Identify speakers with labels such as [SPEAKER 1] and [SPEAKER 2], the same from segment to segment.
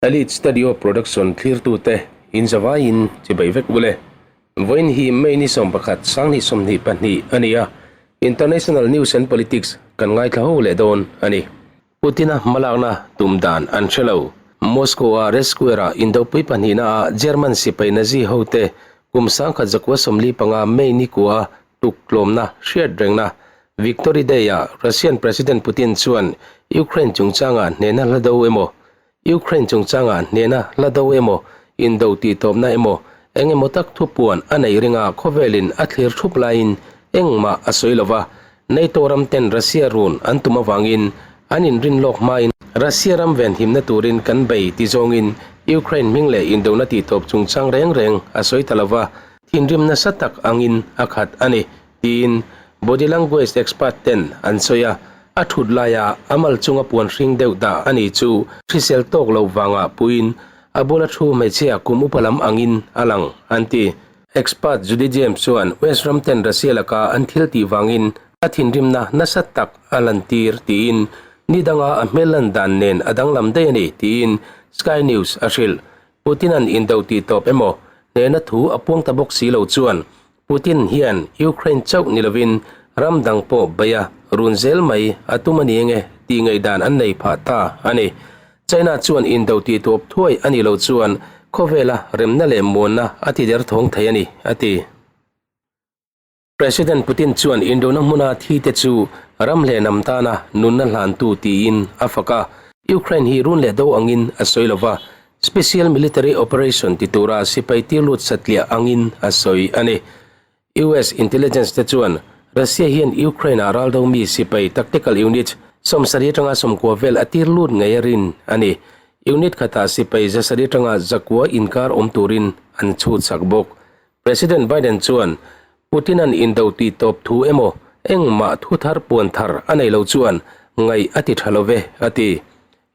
[SPEAKER 1] Elite Studio Production thlirtute in zavaiin chibai vek ule. Vawiin hi May ni 11 2022 a ni a, International News and Politics kan ngaithla ho leh dawn a ni. Putin-a hmalakna tum dan an hre lo. Moscow-a Red Square-a indopui pahnihna-ah German sipai Nazi hote kum 1945 May ni kua tuk tlawmna hriat rengna Victory Day-ah Russian President Putin chuan Ukraine chungchangah hnehna hla do emaw, Ukraine chungchangah hnehna hla do emaw, indo tihtawpna emaw, eng emaw tak thupuan a neih ringa khawvelin a thlir thup laiin engmah a sawi lova, NATO ram ten Russia run an tum avangin an inrin lawk hmain Russia ram venhimna turin kan bei ti zawngin Ukraine hming leh indona tihtawp chungchang reng reng a sawi ta lova, thinrim nasa tak angin a khat a ni. Tiin body language expert ten an sawi a, a thut laia a mal chunga puan hring deuh dah a ni chu hrisel tawk lo vangah puiin a bula thu hmeichhia kum upa lam angin a lang an ti. Expert Judy James chuan West ram ten Russia laka an thil tih vangin a thinrimna nasa tak a lantir tiin ni danga a hmel lan dan nen a danglam daih a ni tiin Sky News a hrilh. Putin-a'n indo tih tawp emaw hnehna thu a puang ta bawk si lo chuan Putin hian Ukraine chauh ni lovin ram dang pawh bei a run zel mai a tum a ni enge tih ngaihdan an nei phah ta a ni. China chuan indo tih tuap thuai a nih loh chuan khawvela remna leh muanna a ti der thawng thei a ni, a ti. President Putin chuan indona hmuna thi te chu ram leh hnam tana nunna hlantu tiin a fak a. Ukraine hi run leh do angin a sawi lova, Special Military Operation ti tura sipai tir lut satliah angin a sawi a ni. US intelligence te chuan Russia hian Ukraine-ah raldo mi sipai tactical unit 70 atanga 90 vel a tir lut ngei a rin a ni. Unit khatah sipai 700 atanga 900 inkar awm turin an chhut sak bawk. President Biden chuan Putin-a'n indo tih tawp thu emaw engmah thu thar puan thar a nei lo chuan ngaih a ti tha lo ve, a ti.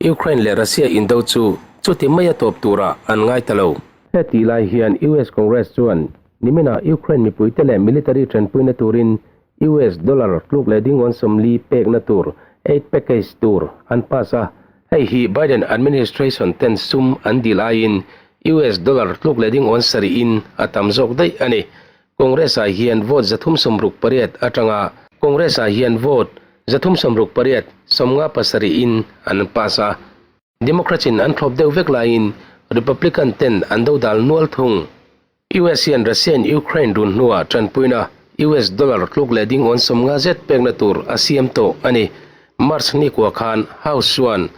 [SPEAKER 1] Ukraine leh Russia indo chu chuti maia tawp turah an ngai ta lo. Hetih lai hian US Congress chuan niminah Ukraine mipuite leh military tanpuina turin US dollar tluk leh dingawn 40 pekna tur aid package tur an pass a. Hei hi Biden administration ten sum an dil aiin US dollar tluk leh dingawn 7 in a tam zawk daih a ni. Congress-ah hian vote 368 atanga Congress-ah hian vote 368, 57 in an pass a. Democrats-in an thlawp deuh vek laiin Republican ten an dodal nual thung. US hian Russia in Ukraine run hnuah tanpuina US dollar tluk leh ding awn 50 zet pekna tur a siam tawh a ni. March nikua khan House chuan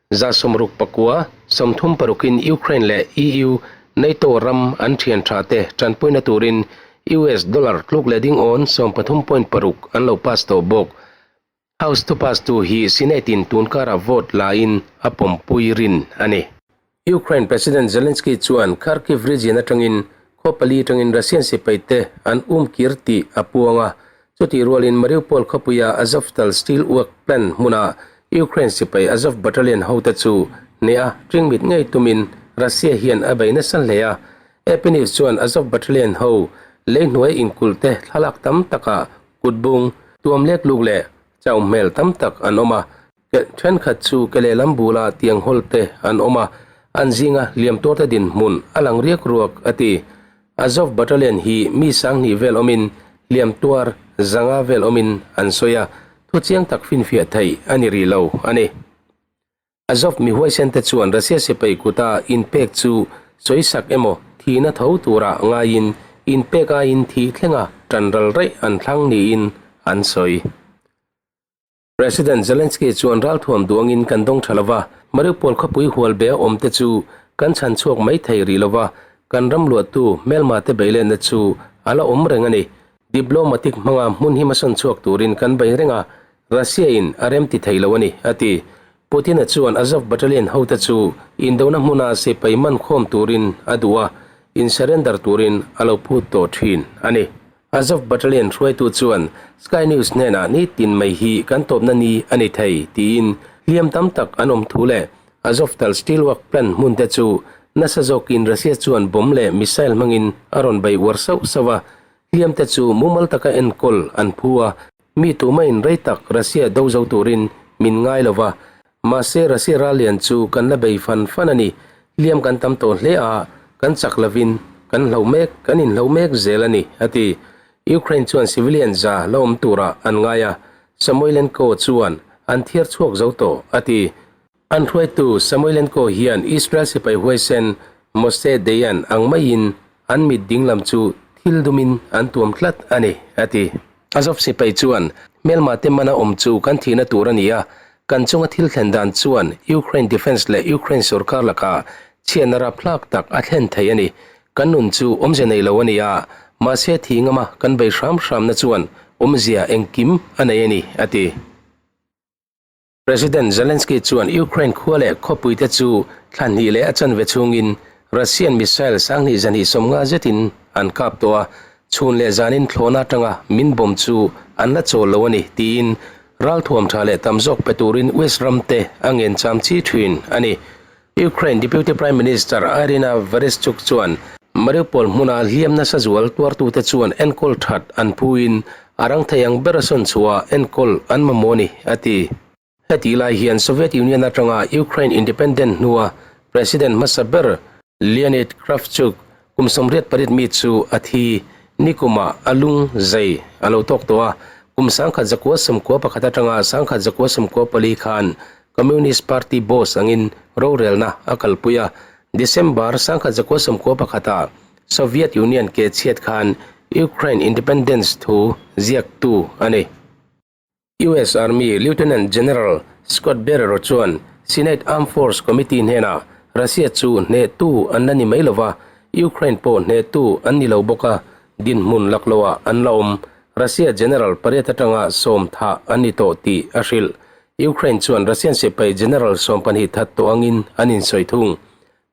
[SPEAKER 1] 69, 36 in Ukraine leh EU, NATO ram an thian tha te tanpuina turin US dollar tluk leh ding awn 13.6 an lo pass tawh bawk. House thu pass tu hi Senate in tun karah vote la in a pawmpui rin a ni. Ukraine President Zelensky chuan Kharkiv region atangin khaw pali atangin Russian sipai te an um kir tih a puang a, chutih rualin Mariupol khawpuia Azovstal Steel Work Plant hmuna Ukraine sipai Azov Battalion hote chu hneh a ringmit ngei tumin Russia hian a bei nasa hle a. AP News chuan Azov Battalion ho lei hnuai inkulh te thlalak tam takah Kutbung, tuam lek luk leh chau hmel tam tak an awm a, thenkhat chu ke lehlam bula tiang hawl te an awm a, an zinga hliam tuarte dinhmun a lang riak ruak a ti. Azov Battalion hi mi 2000 vel awmin hliam tuar 500 vel awmin an sawi a, thu chiang tak finfiah theih a ni rih lo a ni. Azov mi huaisen te chuan Russia sipai kuta inpek chu sawisak emaw thihna tho tura ngaiin inpek aiin thih thlenga tan ral raih an thlang niin an sawi. President Zelensky chuan ralthuam duangin kan dawng tha lova, Mariupol khawpui hual be a awm te chu kan chhan chhuak mai thei rih lova, kan ram luahtu hmelma te beilenna chu a la awm reng a ni. Diplomatic hmanga hmun hi hmasawn chhuak turin kan bei reng a, Russia in a rem ti thei lo a ni, a ti. Putin-a chuan Azov Battalion hote chu indona hmuna sipai man khawm turin a duh a, in surrender turin a lo phut tawh thin a ni. Azov Battalion hruaitu chuan Sky News hnenah nitin mai hi kan tawpna ni a ni thei tiin hliam tam tak an awm thu leh Azovtal Steelwork Plant hmun te chu nasa zawkin Russia chuan bomb leh missile hmangin a rawn bei uar sauh sauh a, hliam te chu mumal taka enkawl an phu a. Mi tumahin rei tak Russia do zo turin min ngai lo va, mahse Russia rallian chu kan la bei fan fan a ni. Hliam kan tam tawh hle a, kan chak lovin kan hloh mek, kan inhloh mek zel a ni, a ti. Ukraine chuan civilian za la awm turah an ngai a, Samoilenko chuan an thiar chhuak zo tawh, a ti. An hruaitu Samoilenko hian Israel sipai huaisen Moshe Dayan ang maiin an mit dinglam chu thil dumin an tuam tlat a ni, a ti. Azov sipai chuan hmelma te mana awm chu kan thihna tur a ni a, kan chunga thil thlen dan chuan Ukraine defence leh Ukraine sorkar lakah chhiatna rapthlak tak a thlen thei a ni. Kan nun chu awmzia nei lo a ni a, mahse thih ngama kan bei hram hramna chuan awmzia engkim a nei a ni, a ti. President Zelensky chuan Ukraine khua leh khawpuite chu thla hnih leh a chanve chhungin Russian missile sanghnih zahnih sawmnga zetin an kap tawh a, chhun leh zanin thlawhna atanga min bomb chu an la chawl lo a ni, tiin ralthuam tha leh tam zawk pe turin West ramte a ngen cham chi thin a ni. Ukraine Deputy Prime Minister Iryna Vereshchuk chuan Mariupol hmuna hliam nasa zual tuartute chuan enkawl that an phuin a rang thei ang bera sawn chhuah enkawl an mamawh a ni, a ti. Hetih lai hian Soviet Union atanga Ukraine independent hnua President hmasa ber Leonid Kravchuk kum 88 mi chu a thi. Nikumah a lung zai a lo tawk tawh a, kum 1991 atanga 1994 khan Communist Party boss angin rorelna a kalpui a, December 1991 ah Soviet Union ke chhiat khan Ukraine independence thu ziaktu a ni. US Army Lieutenant General Scott Berero chuan Senate Armed Force Committee hnenah Russia chu hnehtu an la ni mai lova, Ukraine pawh hnehtu an ni lo bawk a, dinhmun lak loah an la awm. Russia General pariat atanga sawm thah an ni tawh tih a hrilh. Ukraine chuan Russian sipai General 12 that tawh angin an insawi thung.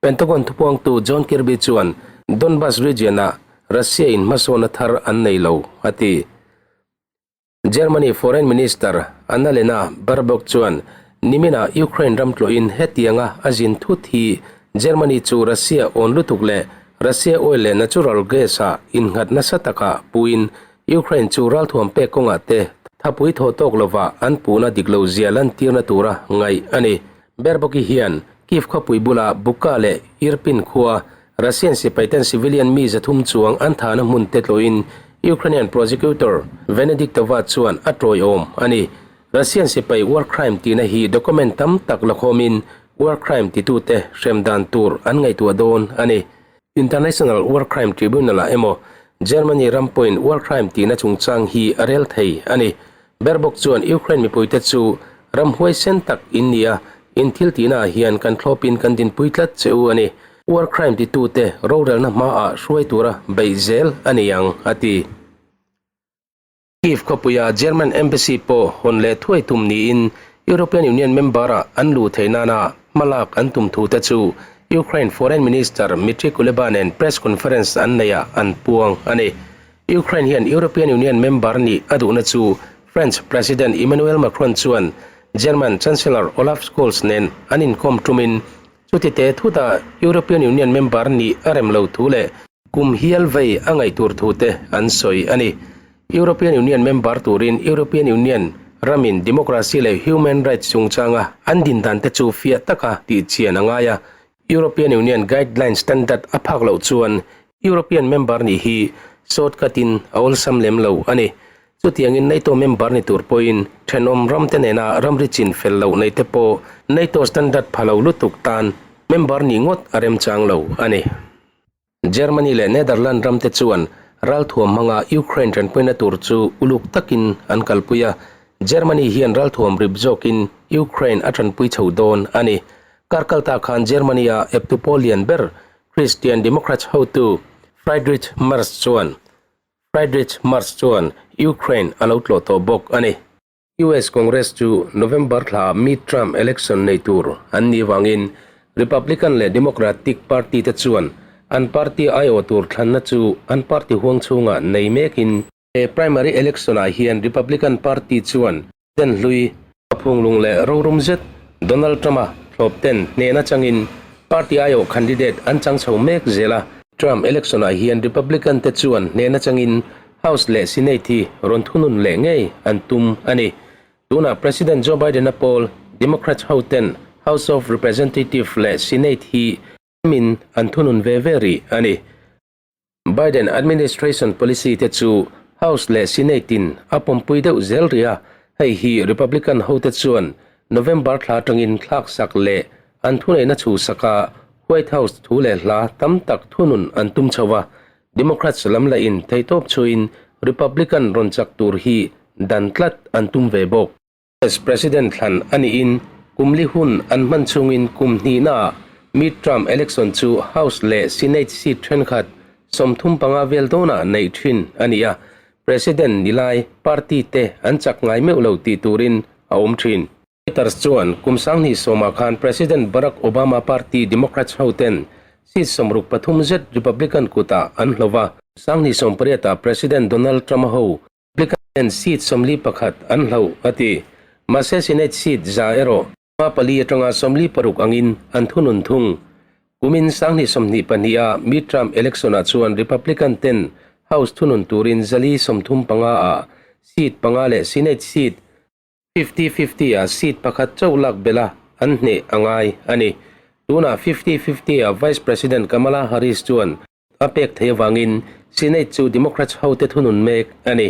[SPEAKER 1] Pentagon thupuangtu John Kirby chuan Donbas region-ah Russia in hmasawnna thar an nei lo, a ti. Germany Foreign Minister Annalena Baerbock chuan niminah Ukraine ram tlawhin hetianga a zin thut hi Germany chu Russia awn lutuk leh Russia oil leh natural gas-ah innghat nasa taka puin Ukraine chu ralthuam pek kawngah te thapui thaw tawk lova an puhna dik lo zia lantirna tura ngaih a ni. Baerbock-i hian Kyiv khawpui bula Bucha leh Irpin khua Russian sipaiten civilian mi 300 chuang an thahna hmun te tlawhin Ukrainian prosecutor Venediktova chuan a tawiawm a ni. Russian sipai war crime tihna hi document tam tak la khawmin war crime titute hrem dan tur an ngaihtuah dawn a ni. International War Crime Tribunal-ah emaw Germany ram pawhin war crime tihna chungchang hi a rel thei a ni. Baerbock chuan Ukraine mipuite chu ram huaisen tak in ni a, in thil tihnaah hian kan thlawpin kan dinpui tlat che u a ni. War crime titute rorelna hmaah hruai tura beih zel a ni ang, a ti. Kyiv khawpuia German Embassy pawh hawn leh thuai tum niin European Union member-ah an luh theih nana hmalak an tum thu te chu Ukraine Foreign Minister Dmytro Kuleba nen press conference an neihah an puang a ni. Ukraine hian European Union member nih a duhna chu French President Emmanuel Macron chuan German Chancellor Olaf Scholz nen an inkawm tumin chuti te thutah European Union member nih a rem lo thu leh Kum hial vei a ngaih tur thu te an sawi a ni. European Union member turin European Union ramin democracy leh human rights chungchanga an din dan te chu fiah taka tih chian a ngai a. European Union guideline standard a phak loh chuan European member nih hi shortcut in a awlsam lem lo a ni. Chutiangin NATO member ni tur pawhin thenawm ramte nena ramri chin fel loh nei te pawh NATO standard pha lo lutuk tan member nih ngawt a remchang lo a ni. Germany leh Netherlands ramte chuan ralthuam hmanga Ukraine tanpuina tur chu uluk takin an kalpui a, Germany hian ralthuam rip zawkin Ukraine a tanpui chho dawn a ni. Kar kalta khan Germany-a eptu pawl lian ber Christian Democrats hotu Friedrich Merz chuan Friedrich Merz chuan Ukraine a lo tlawh tawh bawk a ni. US Congress chu November thla midterm election nei tur an nih vangin Republican leh Democratic party te chuan an party aiawh tur thlanna chu an party huang chhungah nei mekin he primary election ah hian Republican party chuan den hlui a phunglung leh rorum zet Donald Trump-a thlawp ten hnehna changin party aiawh candidate an chang chho mek zel a. Trump election ah hian Republican te chuan hnehna changin House leh Senate hi rawn thunun leh ngei an tum a ni. Tunah President Joe Biden-a pawl Democrats ho ten House of Representative leh Senate hi Min an thunun ve ve rih a ni. Biden administration policy te chu House leh Senate in a pawmpui deuh zel rih a, hei hi Republican hote chuan November thla atangin thlaksak leh an thuneihna chhuhsaka White House thu leh hla tam tak thunun an tum chho a, Democrats lam lahin theihtawp chhuiin Republican rawn chak tur hi dan tlat an tum ve bawk. US President thlan a niin kum li hun an hman chungin kum hnihnaah mid-term election chu House leh Senate seat thenkhat 35 vel dawnah neih thin a ni a, President ni lai party te an chak ngai meuh lo tih turin a awm thin. Reuters chuan kum 2010 khan President Barack Obama party Democrats hoten seat 63 zet Republican kutah an hlo va, 2018 President Donald Trump-a ho Republican seat 41 an hloh a ti. Mahse Senate seat 100 erawh 54 atanga 46 angin an thunun thung. Kumin 2022 a midterm election-ah chuan Republican ten House thunun turin 435 ah seat panga leh Senate seat 50-50 ah seat pakhat chauh lak belh a an hneh a ngai a ni. Tunah 50-50 ah Vice President Kamala Harris chuan A pek theih avangin Senate chu Democrats hote thunun mek a ni.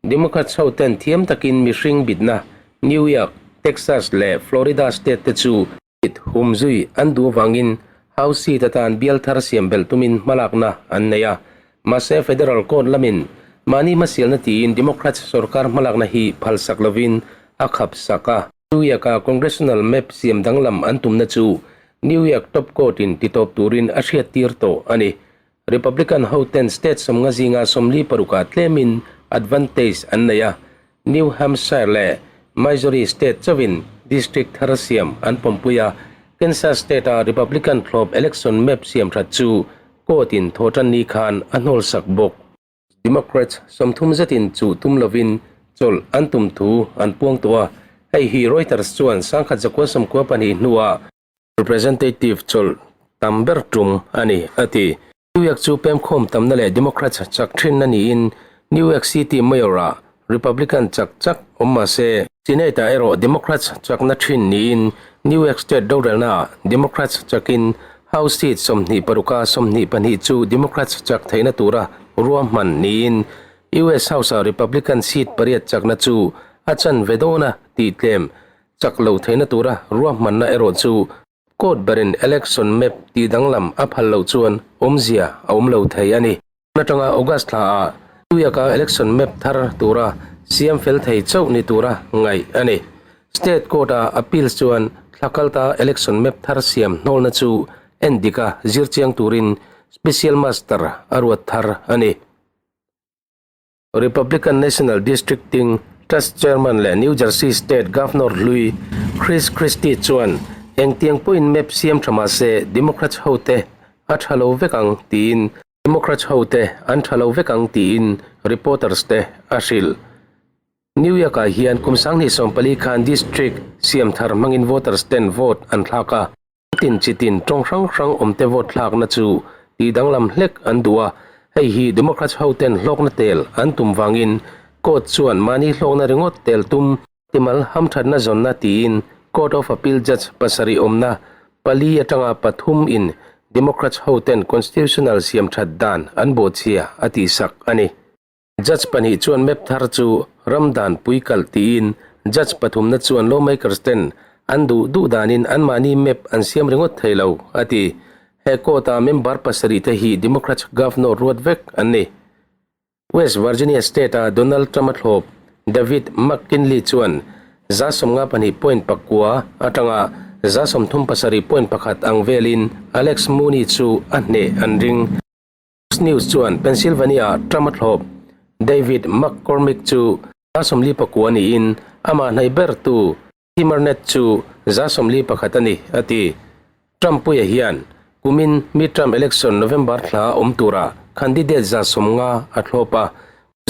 [SPEAKER 1] Democrats hoten thiam takin mihring bitna New York, Texas leh Florida state te chu bit hum zui an duh avangin House seat atan bial thar siam belh tumin hmalakna an nei a. Mahse federal court lamin mahni hmasialna tiin Democrats sorkar hmalakna hi phalsak lovin a khap sak a. New York-a Congressional map siam danglam an tumna chu New York top court-in titawp turin a hriattir tawh a ni. Republican hoten state 50 zinga 46-ah tlemin advantage an nei a, New Hampshire leh Missouri state chauhin district thar siam an pawmpui a, Kansas state-a Republican thlawp election map siam that chu court-in thawhtanni khan a hnawlsak bawk. Democrats 30 zetin chuh tum lovin chawlh an tum thu an puang tawh a, hei hi Reuters chuan 1992 hnuah representative chawlh tam ber tum a ni, a ti. New York chu pemkhawm tamna leh Democrats chak thinna niin New York City Mayor-ah Republican chak chak awm mah se, Senate-ah erawh Democrats chakna thin niin New York State rorelnaah Democrats chakin House seat 26-a 22 chu Democrats chak theihna tura ruahman niin US House-ah Republican seat pariat chakna chu a chanve dawna tih tlem chak lo theihna tura ruahmanna erawh chu Court berin election map tih danglam a phal loh chuan awmzia a awm lo thei a ni. Tun atanga August thla ah New York-a election map thar tura siam fel thei chauh ni tura ngaih a ni. State Court-a appeals chuan thla kalta election map thar siam hnawlna chu en dika zir chiang turin Special Master a ruat thar a ni. Republican National Districting Trust Chairman leh New Jersey State Governor hlui Chris Christie chuan engtiang pawhin map siam tha mah se Democrats hote a tha lo vek ang tiin Democrats hote an tha lo vek ang tiin reporters te a hrilh. New York-ah hian kum 2014 khan district siam thar hmangin voters ten vote an thlak a. Tin chi tin tawng hrang hrang awmte vote thlakna chu tih danglam hlek an duh a, hei hi Democrats hoten hlawkna tel an tum vangin court chuan mahni hlawkna ringawt tel tum timal hamthatna zawnna tiin Court of Appeal judge pasarih awmna pali atanga pathum in Democrats hoten constitutional siamthat dan an bawhchhia a tihsak a ni. Judge pahnih chuan map thar chu ram dan pui kalh tiin judge pathumna chuan lawmakers ten an duh duh danin anmahni map an siam ringawt thei lo, a ti. He court-a member pasarih te hi Democrats governor ruat vek an ni. West Virginia state-a Donald Trump-a thlawp David McKinley chuan 52.9 atanga 37.1 ang velin Alex Mooney chu a hneh an ring. Fox News chuan Pennsylvania-ah Trump-a thlawp David McCormick chu 49 niin amah hnaih bertu Tim Arnett chu 41 a ni, a ti. Trump puia hian kumin midterm election November thla awm turah candidate 150 a thlawp a,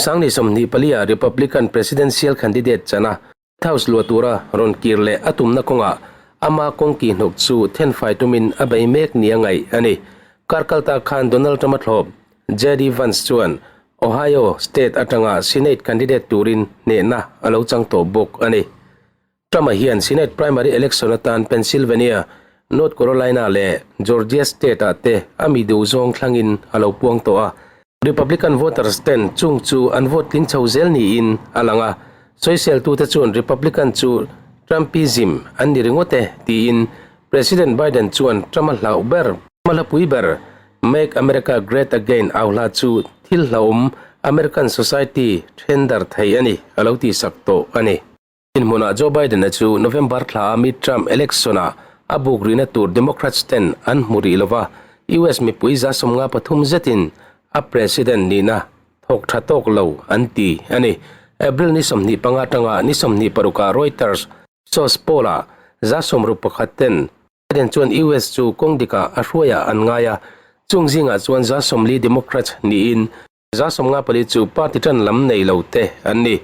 [SPEAKER 1] 2024-ah Republican presidential candidate chana White House luah tura rawn kir leh a tumna kawngah ama kawngki hnawk chu thenfai tumin a bei mek nia ngaih a ni. Kar kalta khan Donald Trump-a thlawp JD Vance chuan Ohio state atanga Senate candidate turin hnehna a lo chang tawh bawk a ni. Trump-a hian Senate primary election atan Pennsylvania, North Carolina leh Georgia state-ah te a mi duh zawng thlangin a lo puang tawh a. Republican voters ten chung chu an vote tling chho zel niin a lang a, sawiseltute chuan Republican chu Trumpism an ni ringawt e tiin President Biden chuan Trump-a hlauh ber, Trump-a hlapui ber Make America Great Again au hla chu thil hlauhawm American society then dar thei a ni a lo tihsak tawh a ni. Inhmunah Joe Biden-a chu November thla a midterm election-ah a buk rihna tur Democrats ten an hmu rih lova, US mipui 53 zetin a president nihna thawk tha tawk lo an ti a ni. April ni 25 atanga ni 26 ah Reuters source poll-ah 61 ten Biden chuan US chu kawng dikah a hruaiah an ngai a, chung zingah chuan 40 Democrats niin 54 chu party tan lam nei lo te an ni.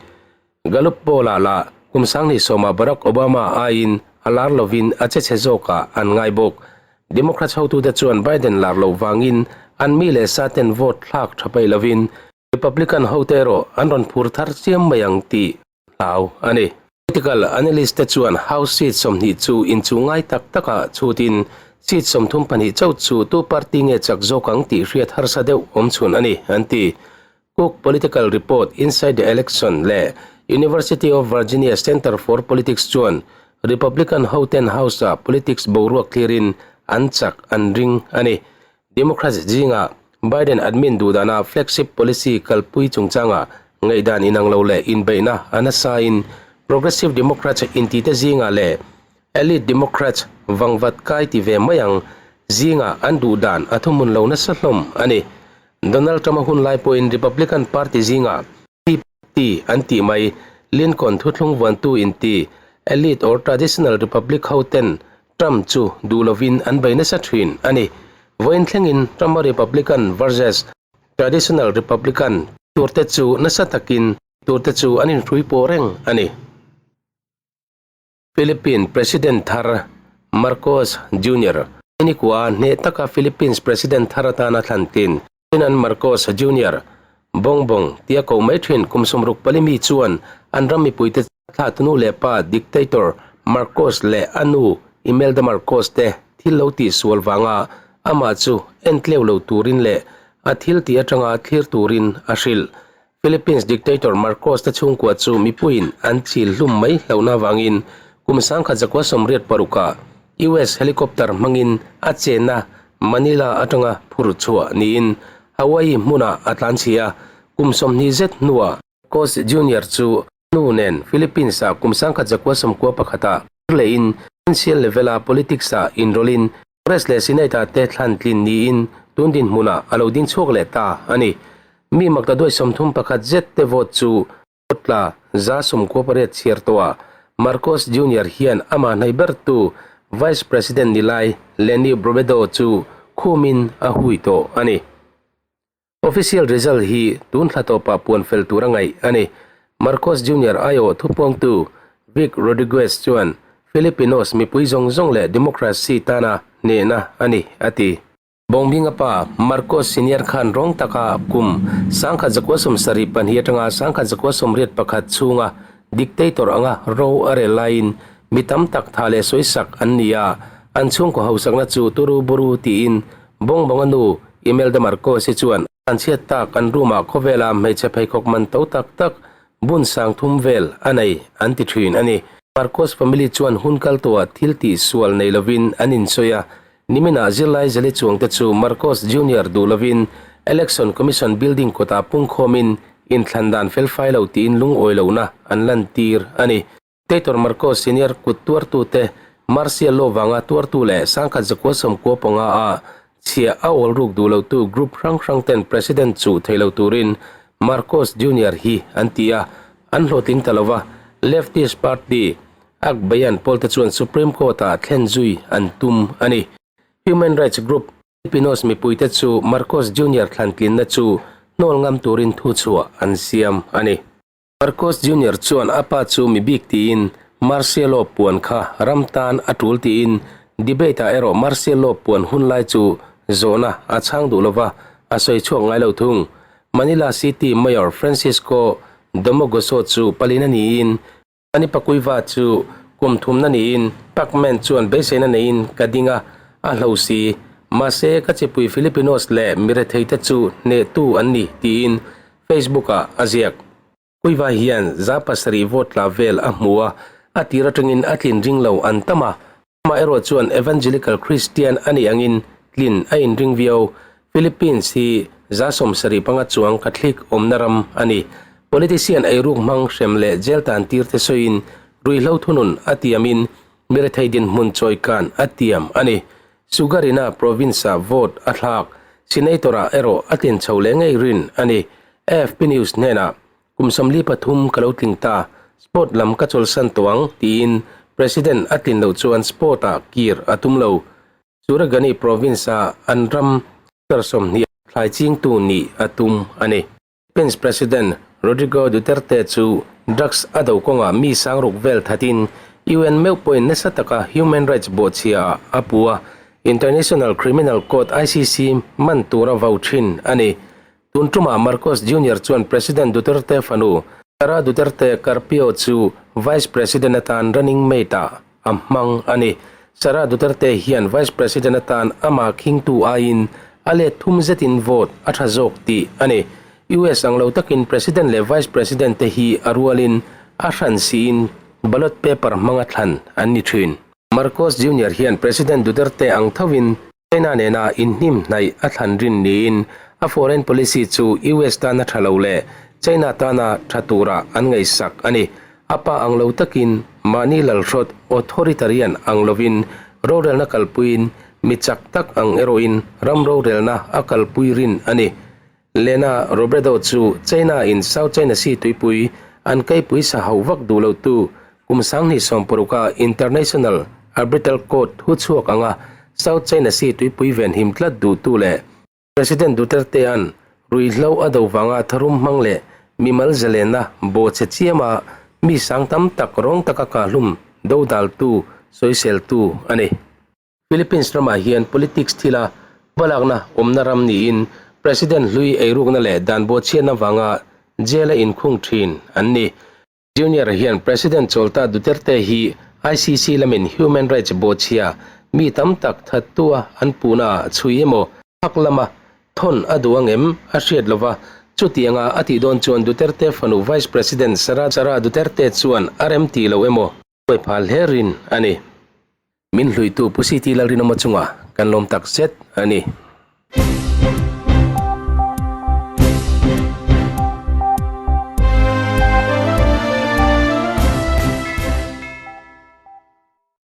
[SPEAKER 1] Gallup poll-ah lah kum 2010-ah Barack Obama aiin a lar lovin a che chhe zawkah an ngai bawk. Democrats hotute chuan Biden lar loh vangin an mi leh sa ten vote thlak tha peih lovin Republican hote erawh an rawn phur thar chiam mai ang tih hlau a ni. Political analyst te chuan House seat 20 chu inchuh ngai tak takah chhutin seat 32 chauh chu tu party nge chak zawk ang tih hriat harsa deuh awm chhun a ni, an ti. Cook Political Report Inside the Election leh University of Virginia Center for Politics chuan Republican hoten House-ah politics boruak thlirin an chak an ring a ni. Democrats zingah Biden admin duhdana flagship policy kalpui chungchanga ngaihdan inang lo leh inbeihna a nasain Progressive Democrats intite zingah leh Elite Democrats vangvat kai ti ve mai ang zingah an duhdan a thuhmun lo nasa hlawm a ni. Donald Trump-a hun lai pawhin Republican Party zingah Tea Party an tih mai Lincoln thuthlung vuantu inti Elite or Traditional Republic hoten Trump chu duh lovin an bei nasa thin a ni. Vawiin thlengin Trump-a Republican versus Traditional Republican turte chu nasa takin turte chu an inhrui pawh reng a ni. Philippine President thar Marcos Junior Nikua hneh taka Philippines President thar atana thlan tin Ferdinand Marcos Junior, Bongbong, tia koh mai thin kum 64 mi chuan an ram mipuite thla tunu leh pa dictator Marcos leh a nu Imelda Marcos te thil lo tih sual vanga amah chu en tleu lo turin leh a thil tih atanga thlir turin a hrilh. Philippines dictator Marcos te chhungkua chu mipuiin an chil hlum mai hlauhna avangin kum 1986-ah US helicopter hmangin a chenna Manila atanga phur chhuah niin Hawaii hmunah a tlanchhi a, kum 20 zet hnuah Marcos Junior chu nu nen Philippines-ah kum 1991-ah phur lehin provincial level-a politics-ah inrawlhin Congress leh Senate-ah te thlan tlin niin tun dinhmunah a lo ding chhuak leh ta a ni. Mi maktaduai 31 zet te vote chu vote tla 98 chhiar tawhah Marcos Junior hian amah hnaih bertu Vice President ni lai Leni Robredo chu khumin a hui tawh a ni. Official result hi tun thla tawpah puan fel tur a ngaih a ni. Marcos Junior aiawh thupuangtu Vic Rodriguez chuan Filipinos mipui zawng zawng leh democracy tana hnehna a ni, a ti. Bongbinga pa Marcos Senior khan rawng taka kum 1972 atanga 1981 chhunga dictator anga ro a rel laiin mi tam tak tha leh sawisak an ni a, an chhungkaw hausakna chu turu buru tiin Bongbonga nu Imelda Marcos hi chuan an chhiat tak an room ah khawvela hmeichhe pheikhawk man to tak tak bun sang thum vel a nei an ti thin a ni. Marcos family chuan hun kal tawhah thil tih sual nei lovin an insawi a, niminah zirlai zali chuangte chu Marcos Junior duh lovin Election Commission building kawtah pungkhawmin inthlan dan felfai lo tiin lungawi lohna an lantir a ni. Dictator Marcos Senior kut tuartute Martial Law vanga tuartu leh 1995 a chhia a awl ruk duh lotu group hrang hrang ten President chuh thei lo turin Marcos Junior hi an ti a, an hlawhtling ta lova. Leftist party Akbayan pawlte chuan Supreme Court-ah thlen zui an tum a ni. Human rights group Filipinos mipuite chu Marcos Junior thlantlinna chu hnawl ngam turin thuchhuah an siam a ni. Marcos Junior chuan a pa chu mi bik tiin Martial Law puan kha ram tan a tul tiin debate-ah erawh Martial Law puan hun lai chu zawhna a chhang duh lova, a sawi chhuak ngai lo thung. Manila City Mayor Francisco Domogoso chu palina niin, Ani Pakuiva chu kum thumna niin. Pacman chuan beiseina neiin ka ding a, a hlo si. Mahse, ka chipui Filipinos leh miretheite chu hnehtu an ni, tiin Facebook-ah a ziak. Kuiva hian 700 vote tla vel a hmu a, a tir atangin a tlin ring lo an tam a. Amaherawh chuan Evangelical Christian a nih angin tlin a inring viau. Philippines hi 75 chuang Catholic awmna ram a ni. Politician eiruk hmang hrem leh jail tan tir te sawiin ruihhlo thunun a tiamin mirethei dinhmun chawikan a tiam a ni. Sugarina province-ah vote a thlak. Senator-ah erawh a tlin chho leh ngei rin a ni. AFP News hnenah, Kum 43 ka lo tling ta, sport lam ka chawlsan tawh ang, tiin President a tlin loh chuan sport-ah kir a tum lo. Suragani province-a an ram hectare 20 thlai chingtu nih a tum a ni. Philippines President Rodrigo Duterte chu drugs a do kawngah mi sangruk vel thatin UN meuh pawhin nasa taka human rights bawhchhiaah a pu a, International Criminal Court, ICC, man tura vau thin a ni. Tun tumah Marcos Junior chuan President Duterte fanu Sara Duterte Carpio chu Vice President atan running mate-ah a hmang a ni. Sara Duterte hian Vice President atan amah khingtu aiin a let thum zetin vote a tha zawk tih a ni. US ang lo takin President leh Vice President te hi a rualin a hran siin ballot paper hmanga thlan an ni thin. Marcos Junior hian President Duterte ang thovin China nena inhnim hnaih a thlan rin niin a foreign policy chu US tana tha lo leh China tana tha tura an ngaihsak a ni. A pa ang lo takin mahni lalhrawt authoritarian ang lovin rorelna kalpuiin mi chak tak ang erawhin ram rorelna a kalpui rin a ni. Lena Robredo chu China in South China Sea tuipui an kaipui sa hauh vak duh lo tu kum 2016 a International Arbitral Court thu chhuak anga South China Sea tuipui venhim tlat duh tu leh President Duterte-a'n ruihhlo a do vanga tharum hmang leh mimal zalenna bawhchhe chiama mi sang tam tak rawng taka kahhlum dodaltu sawiseltu a ni. Philippines ramah hian politics thila hmalakna awmna ram niin President hlui eirukna leh dan bawhchhiatna vanga jail a inkhung thin an ni. Junior hian President Cholta Duterte hi ICC lamin human rights bawhchhia mi tam tak thattua an puhnaah chhui emaw phak lama thawn a duh angem a hriat lova, chutianga a tih dawn chuan Duterte fanu Vice President Sara Sara Duterte chuan a remti lo emaw huai phal hle rin a ni. Min hluitu Pu CT Lalrinawma chungah kan lawm tak zet a ni.